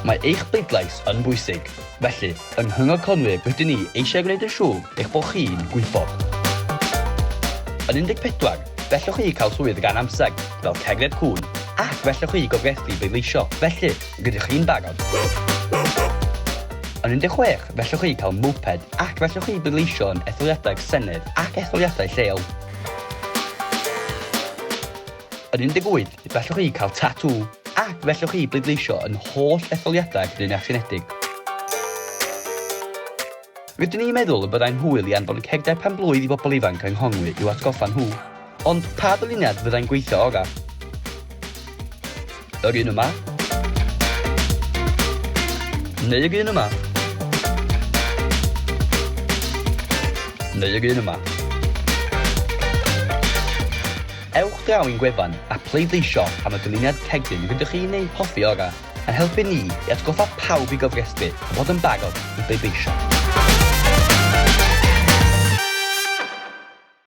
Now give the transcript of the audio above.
Mae eich bleidlais yn bwysig, felly yng Nghyngor Conwy rydyn ni eisiau gwneud yn siŵr eich bod chi'n gwybod. Yn 14, fellwch chi cael swydd ran amser, fel cerdded cŵn, ac fellwch chi gofrestru i bleidleisio, felly rydych chi'n barod. Yn 16, fellwch chi cael moped ac fellwch chi bleidleisio yn etholiadau'r Senedd ac etholiadau lleol. Yn 18, fellwch chi cael tatŵ ac fellwch chi bleidleisio yn holl etholiadau'r Deyrnas Unedig. Rydyn ni'n meddwl y byddai'n hwyl i anfon cegdau pen-blwydd i bobl ifanc yng Nghonwy i'w atgoffa nhw. Ond pa ddyluniad fyddai'n gweithio orau? Yr un yma? Neu'r un yma? Neu'r un yma? Ewch draw i'n gwefan a pleidleisio am y dyluniad cegin rydych chi'n ei hoffi orau a'n helpu ni i atgoffa pawb i gofrestru a bod yn barod i bleidleisio.